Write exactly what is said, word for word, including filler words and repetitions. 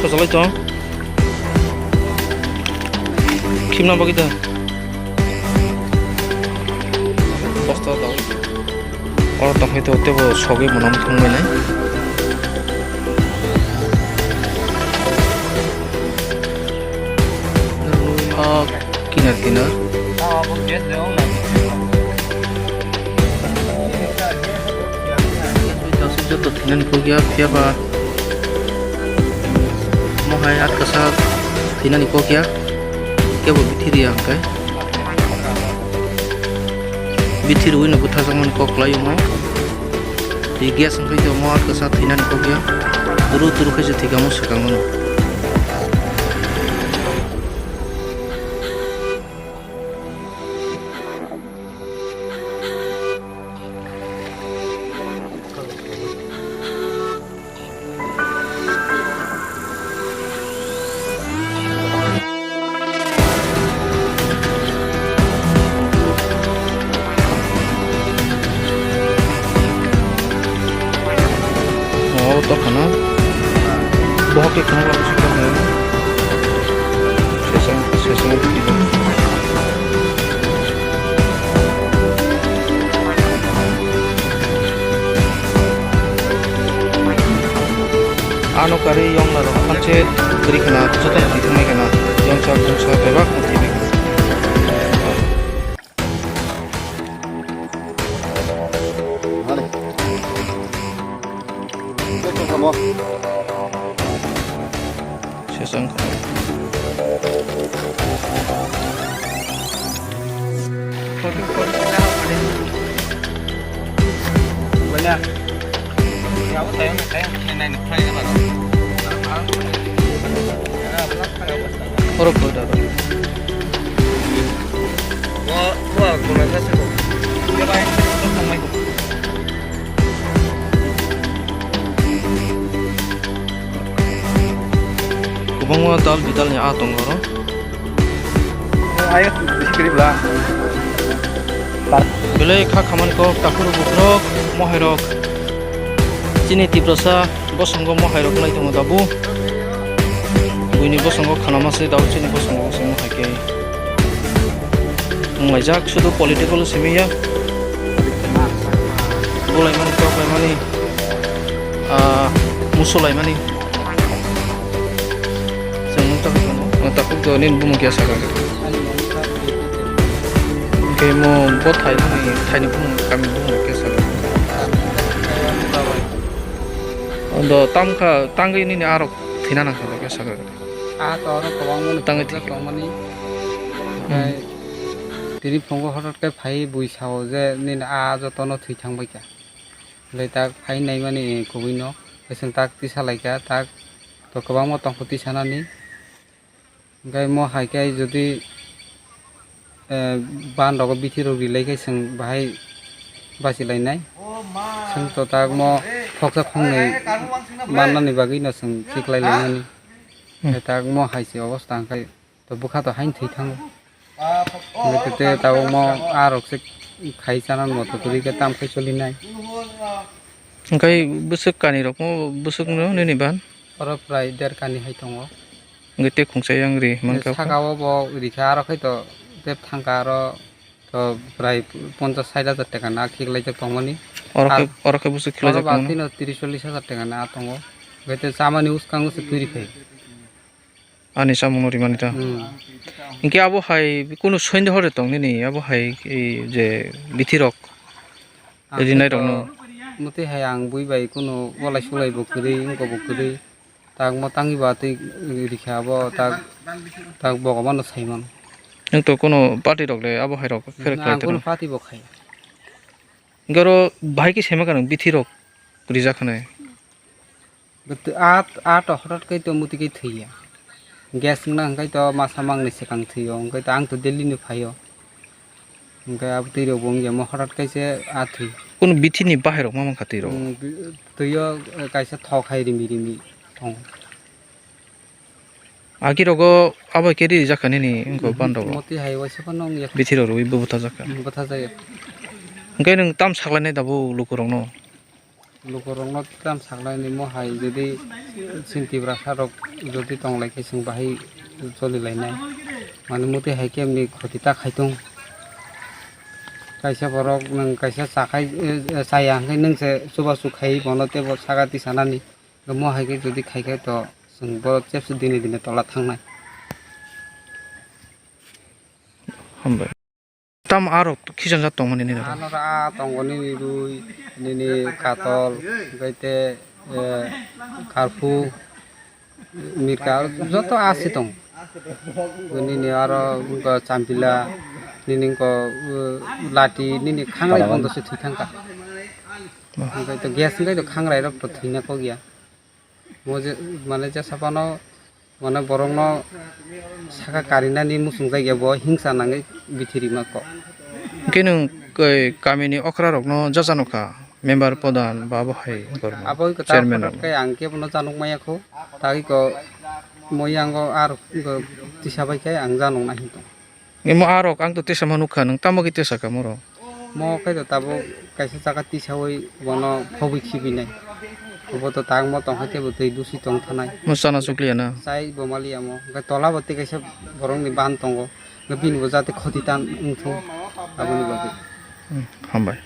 Khachalai tong. Khimna bagwi da. Bosta da. Oro tongkhe to tebo sogwi mwnam thangwi nai. Ah, kinar kinar. Joto thinani kok ya, phiya ba mohai atkasa thinani kok ya, kebo bithiri ya hwnkhe. Bithiri wino bwthajakmani kok kwlai omo. Tei gas wngkhe tei omo atkasa thinani kok ya. Turu turu khe se thwikha omo swkang mano. Oh, to khana. Bohok ke khana labu sukha na. Sesang, sesang. Ano kari yong na rok panche kri khana, joto na thangmai khana, yong sa, yong sa, bebak na thangmai khana. Sesang. Oro koi da. Kwbangma dal bidal ni ah tongo oro. Ayo, bisi kwrwi bwla. Belai kha khamani kok takhuk rok bukhuk rok mohai rok. Chini Tiprasa bosongo mohai rok wngwi tongo dabu. Buini bosongo khanama se dabu chini bosongo se mohai khe. Wnglaijak sudu political simi ya. Bulaimani, koklaimani, ah, musulaimani. Chwng nukha tongo. Takhuk do nini bumung khe sakha. Hwnkhe mo bo thainani, thaini bumung, kami bumung khe sakha. Ondo tamkha, tangwi nini arok thwina nangkha khe sakha. Ah, to oro kwbangma tangwi thwi tongmani. Hmm. Tini phungo hotot khe phai bui sao je nini ah jotono thwi thangbaikha. Belai tak phai naimani kubui no, chwng tak tisa laikha, tak to kwbangma tongkho tisanani. Hwnkhe mo hai khe jodi, eh, ban rogo bithi rok rilai khe chwng bahai bachi lainai. Chwng to tak mo khoksa khongnwi mannani bagwi no chwng khiklai lainani. Hmm. Hwnkhe tak mo hai se obostha hwnkhe. To bwkha to haino thwi thango. Hwnkhe tei tabukmo ah rok se khai chana moto kwrwi khe tam khai cholinai. Hwnkhe bwswk kani rokmo bwswkno nini ban? Oro prai der kani hai tongo. Hwnkhe tei khungsa yang ri mankha. Saka o bo rikha aro khai to tei thangka aro to prai ponchas sait hajar taka na khiklaijak tongmani. Oro khe, oro khe bwswk khiklaijak tongmani? Oro ba tino tris chollis hajar taka na tongo. Hwnkhe tei chamani uskango se kwrwi khai. Ani chamungno rimani ta. Hmm. Hinkhe abo hai kunu sondeho de tong nini abo hai, e, je bithi rok rinai rokno? Ang khe to mwtwi hai ang bui bai kunu walai sulai bo kwrwi wngkha bo kwrwi. Tak mo tangwi ba twi rikha abo tak, tak bogobano saiman. Nwng to kunu party rok le abo hai rok khe khlai tong? Ang kunu party bo khaya. Hinkhe oro bahai khe saimankha nwng bithi rok rijak hinwi. Bwtwi at, at hotot khe to muti khe thwiya. Gas wngna hwnkhe to masa mangni swkang thwio, hwnkhe to ang to daily ni phaio. Hwnkhe abo twi rok bo wngya mo hotot khe se a thwi. Kunu bithi ni bahai rok ma mankha twi rok? Hmm, bi-, twio, eh, kaisa thok hai rimi rimi tongo. Agi rogo abo khe rijak kha nini wngkha ban rogo? Moti hai waisa phano wngya. Bithi rok rwi bo bwthajak kha. Hmm, bwthajak ya. Hwnkhe nwng tam saklainai da bo luku rokno? Lukurokno tam saklaini mo hai jodi chini Tiprasa rok jodi tonglai khe chwng bahai choli lainai. Mane mutwi hai khe mni khoti ta khaitung. Kaisa borok nwng kaisa chakhai, eh, chaya hwnkhe nwng se chubachu khai bono teibo saka tisanani. Mo hai khe jodi khai khe to chwng bo chepsa dine dine tola thangnai. Hambai. Tam aro khichang jat tongmani nini aro? Ano ra tongo nini rui, nini katol, hwnkhe te, eh, karphu, mirka, joto asi tong. Nini aro wngkha champila, nini wngkha, eh, lati, nini khangrai bondo se thwi thangkha. Hwnkhe to gas hwnkhe to khangrai rok to thwina kok ya. Mo je, mane jesa phano, mane borokno saka karinani muchungjak ya, bo hingsa nangwi bithirima kok. Hwnkhe nwng, eh, kamini okra rokno jacha nukha, member, pradhan ba abo hai gorma, abo iko chairman rok. Khe ang kebono januk maya kho, tagwi ko mo yango ar ko tisa bai khe ang januk nai hinto. Imo arok ang to tesa ma nukha, nwng tamo khe tesa kha moro? Mo khe to tabuk kaisa jaga tisaui bono phobwi khibinai. Obo to tangmo tong hai teibo twi dusi tong thanai. Mo chana chukliya na? Chai bo maliya mo. Hwnkhe tola bo tei kaisa borokni ban tongo. Hwnkhe bini bo jate khoti ta wngthung aboni bagwi. Hmm, hambai.